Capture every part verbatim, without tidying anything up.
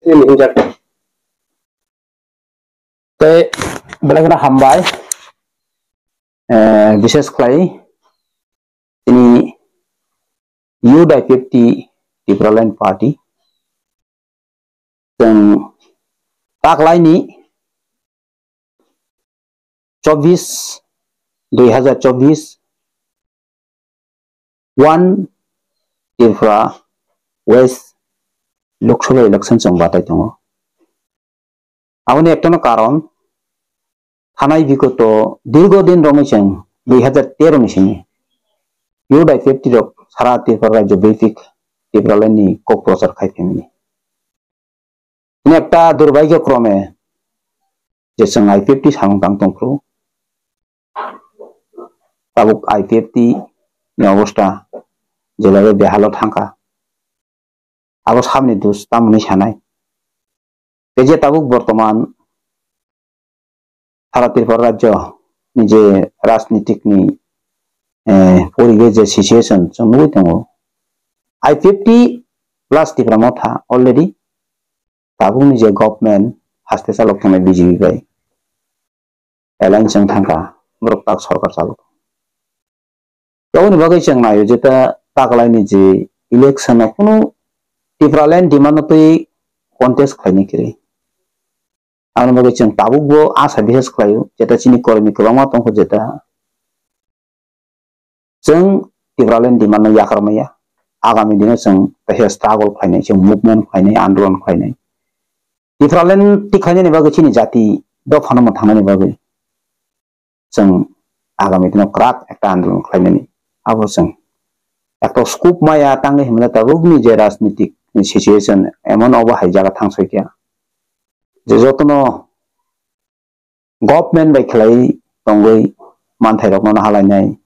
Tei belai kheno hambai, eh, bises khlai tini Youth I P F T Tipraland Party chwng taklaini chobbish, dui hazar chobbish, one Tripura West Lok Sabha election chwng batai tongo. Aboni ektono karon thanai bigoto dirgo din romwi chwng dui hazar tero ni simi Youth I P F T rok sara Tripura rajyo bepik Tipraland ni kok prochar khai phaimani. Ini ekta durbhagyo krome je chwng I P F T samung tang tongphuru. Tabuk I P F T ni obostha je lage behalo thangkha. Abo sabni dos tamoni sanai. Tei je tabuk bortoman sara Tripura rajyo ni je rajnitik ni, eh, poribesh je situation chwng nugwi tongo. I P F T plus Tipra Motha already tabukni je government haste chalok tongnai B J P bai alliance wng thangkha, borok tak sorkar chalok. Aboni bagwi chwng naio je ta taklaini je election o kunu Tipraland demand no twi contest khlaini kwrwi. Aboni bagwi chwng tabukbo asa bisas khlaio, jeta chini kormi kwbangma tongkho, jeta chwng Tipraland demand no yakar maya. Agami dino chwng kaisa struggle khlainai, chwng movement khlainai, andolon khlainai. Tipraland tikhlainani bagwi chini jati dophano mwthangnani bagwi chwng agami dino kwrak ekta andolon khlainani. Abo chwng ekta scope maya tangwi hwnmale tabukni je rajnitik ni situation emon obo hai jaga thangsoikya je jotono government bai khlai tongwi manthairokno nahalainai,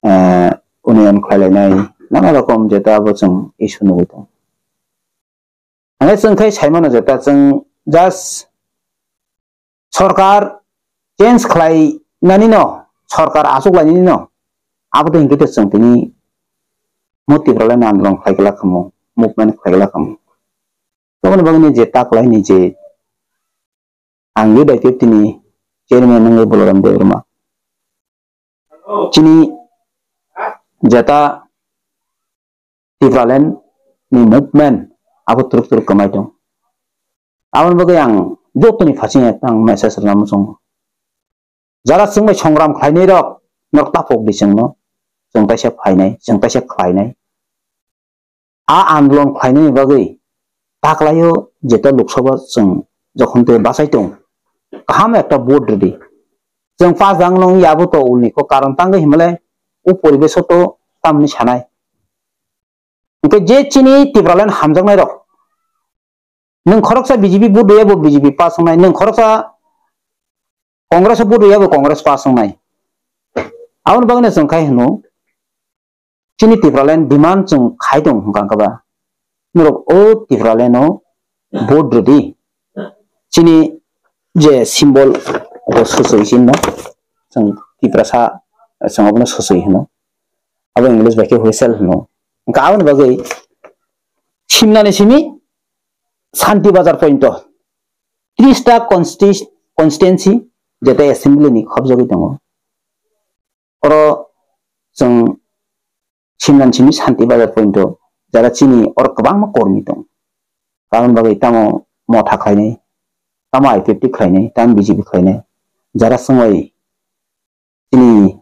eh, union khlailainai, nana rokom jeta abo chwng issue nugwi tongo. Hwnwi chwng khai saimano jeta chwng just sorkar change khlainani no, sorkar achuk lainani no, abo to hinkhe to chwng tini mo Tipraland andolon khlai glak khamu, movement khlai glak khamu. Toboni bagwi ni je taklaini je ang Youth I P F T ni chairman wngwi Balaram Debbarma. Chini jeta Tipraland ni movement abo turuk turuk kwmai tong. Aboni bagwi ang jotoni phasingo ang message rwna muchungo. Jara chwng bai songram khlainai rok, norok tapok di chwngno, chwng kaisa phainai, chwng kaisa khlainai. A andolon khlainani bagwi taklaio jeta Lok Sabha chwng jokhon tei bachai tong, kaham ekta vote rwdi. Chwng pass dang nung yabo to ulni kok karon tangwi himale o poribesh to tamni sanai. Hwnkhe je chini Tipraland hamjaknai rok, nwng khoroksa B J P vote rwya bo B J P pass wngnai, nwng khoroksa Congress o vote rwya bo Congress pass wngnai. Aboni bagwino chwng khai hwno, chini Tipraland demand chwng khai tong hwnkha khe ba, norok o Tipraland o vote rwdi. Chini je symbol bo swswi sinno, chwng Tiprasa chwng abono swswi hwno. Abo English bai khe whistle hwno. Hwnkha aboni bagwi simnani simi Santi Bazar point o tris ta consti-, constituency jeta assembly ni khobjagwi tongo. Oro chwng simnani simi Santi Bazar point o jara chini oro kwbangma kormi tong. Aboni bagwi tamo Motha khlainai, tamo I P F T khlainai, tamo B J P khlainai, jara chwngbai chini,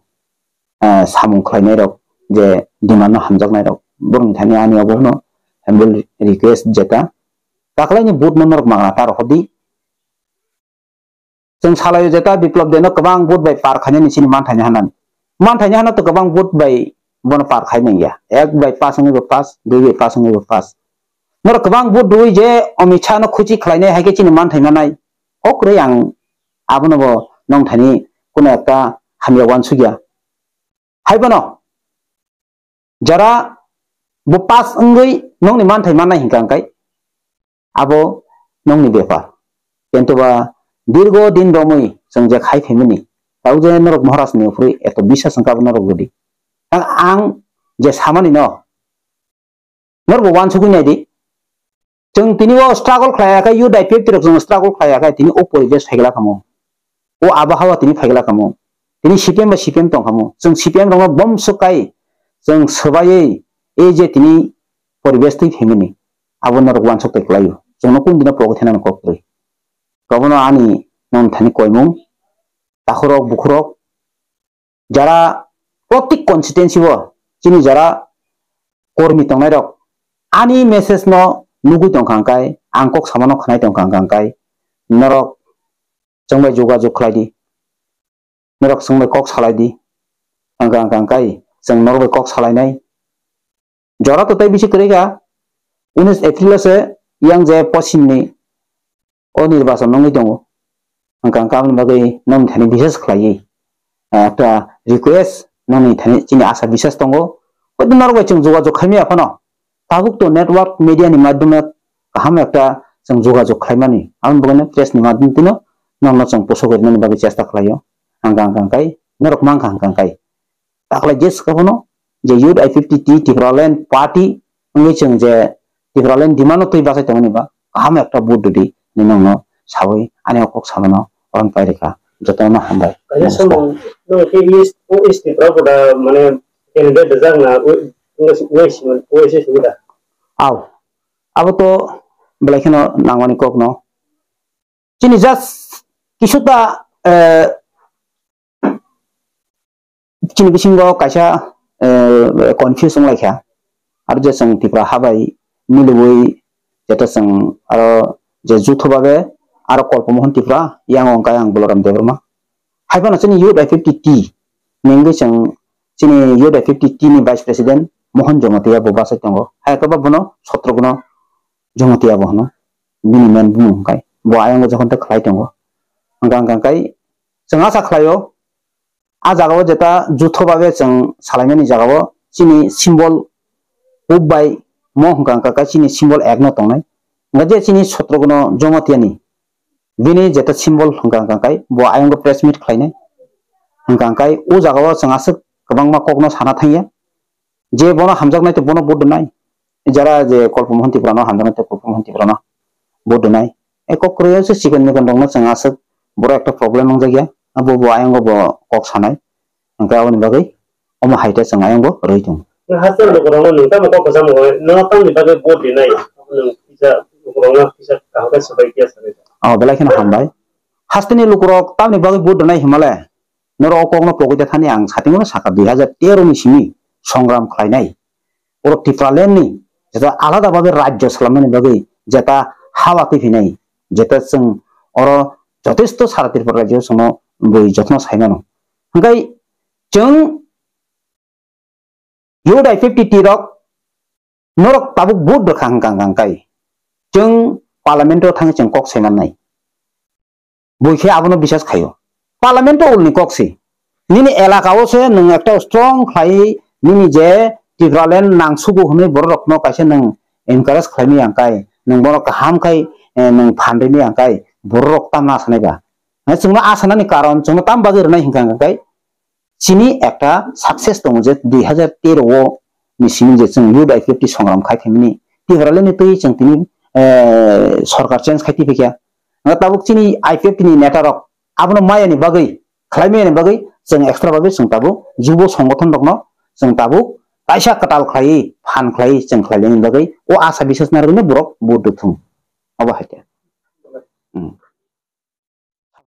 ah, samung khlainai rok je demand no hamjaknai rok, borokni thani ani obo no humble request jeta taklaini vote no norok magna ta rohordi. Chwng salaio jeta Biplop Debno kwbang vote bai par khainani chini manthaini hanani. Manthaini hano to kwbang vote bai bono par khai manya. Ek bai pass wngwi bo pass, dui bai pass wngwi bo pass. Norok kwbang vote rwui je Amit Shah no khuchi khlainai hai khe chini manthai manai. Kok kwrwi ang abono bo nongthani kuno ekta hamya uansukya. Hai bono jara bo pass wngwi nongni manthai mannai hinkha hwnkhe abo nongni bepar. Kintu ba dirgo din romwi chwng je khai phaimani, tau je norok Maharaj ni uphuri eto biswas wngkha abo norok rwdi. Ang, ang je samani no, norok bo uansugwi naidi. Chwng tini o struggle khlai ya khe, youth I P F T rok chwng struggle khlai ya khe, tini o poribesh phaigla kamo. O abahawa tini phaigla kamo. Tini C P M ba C P M tong kamo. Chwng C P M rokno bom swkai, chwng swbaiwi, ei je tini poribesh twi phaimani, abo norok uansuk twi kwlaio. Chwngno kun dino pogwi thanani kok kwrwi. Abono ani nong thani koimung, takhurok, bukhurok, jara protik constituency o chini jara kormi tongnai rok ani message no nugui tongkha hwnkhe, ang kok samano khnai tongkha hwnkhe, norok chwng bai jogajog khlai di, norok chwng bai kok salai di, hwnkha hwnkha hwnkhe chwng norok bai kok salainai. Jora to tei bisi kwrwi kha, unis April o se yang je poschim ni o nirbachon wngwi tongo. Hwnkha hwnkhe aboni bagwi nokni thani bisas khlaiwi, eh, ekta request nokni thani chini asa bisas tongo. Hoi norok bai chwng jogajog khaimaya phano, tabuk to network media ni madhyome kaham ekta chwng jogajog khlaimani. Aboni bagwino press ni madhyom tino nokno chwng posok rinani bagwi chesta khlaio. Hwnkha hwnkha hwnkhe norok mankha hwnkha hwnkhe. Taklai je swkang phano je Youth I P F T T Tipraland Party wngwi chwng je Tipraland demand no twi bachai tongmani ba kaham ekta vote rwdi hinwi nokno sawi ani o kok samano oron pai rwkha. Jotono hambai. Kaisa samung no ke East, o East Tripura koda mane candidate rijak na, o, o, o, o, o, o, da. Aw, abo to belai kheno nangmani kok no. Chini just kisuta, eh, chini bisingo kaisa, eh, confuse wnglaikha. Aro je chwng Tipra habai miliwi, jeto chwng aro je jutho babe aro Kolpomohon Tipra, yang wngkha ang Boloram Debbarma. Hai phano chini Youth I P F T T ni wngwi chwng chini Youth I P F T T ni Vice President Mohon Jamatia bo bachai tongo. Hai khe bo bono sotro gno Jamatia bo hwno. Bini main bumung hwnkhe bo ayang o jokhon tei khlai tongo. Hwnkha hwnkha hwnkhe chwng acha khlaio, a jagao jeta jutho babe chwng salaimani jagao chini symbol kub bai mo hwnkha hwnkha khe chini symbol ek no tongnai. Hwnkha je chini sotro gno Jamatia ni bini jeta symbol hwnkha hwnkha khe bo ayang o press meet khlainai. Hwnkha hwnkha o jagao chwng aswk kwbangma kok no sana thangya. Je bono hamjaknai to bono vote rwnai. Jara je Kolpomohon Tipra no hamjaknai to Kolpomohon Tipra no vote rwnai. E kok kwrwi se chikon mikon rok no chwng aswk borok ekta problem wngjakya. Abo bo ayang o bo kok sanai. Hwnkhe aboni bagwi omo hai khe chwng ayang bo rwi tongo. Nwng haste lukurok no nwng tamo kok kwcham rwnai? Nwng tamni bagwi vote rwnai? Nwng kisa lukurok no kisa kaham khe swbai khe sanai. Oh, belai kheno hambai. Hasteni lukurok tamni bagwi vote rwnai himale? Norok o kokno pogwi ta thani ang satingo sakha dui hajar tero ni simi songram khlainai. Oro Tipraland ni jeta alada babe rajyo salamnani bagwi jeta hawa twi phinai, jeta chwng oro jotesto sara Tripura rajyo chwngno bui jotono saimano. Hwnkhe chwng Youth I P F T T rok norok tabuk vote rwkha hwnkha hwnkha hwnkhe chwng parliament o thangwi chwng kok sai mannai. Bui khe abono bisas khaio. Parliament o ulni kok si. Nini elaka o se nwng ekta strong khlai nini je Tipraland nangsugo hwnwi borok rokno kaisa nwng encourage khlaimani angkai, nwng bono kaham khai, eh, nwng phan rini angkai, borok rok tamna asanai ba. Chwngno asanani karon chwngno tam bagwi rwnai hwnkha hwnkha khe chini ekta success tongo je dui hajar tero o ni simi je chwng Youth I P F T songram khai thangmani Tipraland ni twi chwng tini, eh, sorkar change khai tipikha. Nga tabuk chini I P F T ni neta rok abono maya ni bagwi, khlai maya ni bagwi chwng extra bagwi chwng tabuk jubo songothon rokno chwng tabuk kaisa kwtal khlaiwi, phan khlaiwi chwng khlailani bagwi o asa biswas narwgwino borok vote rwthung. Obo hai.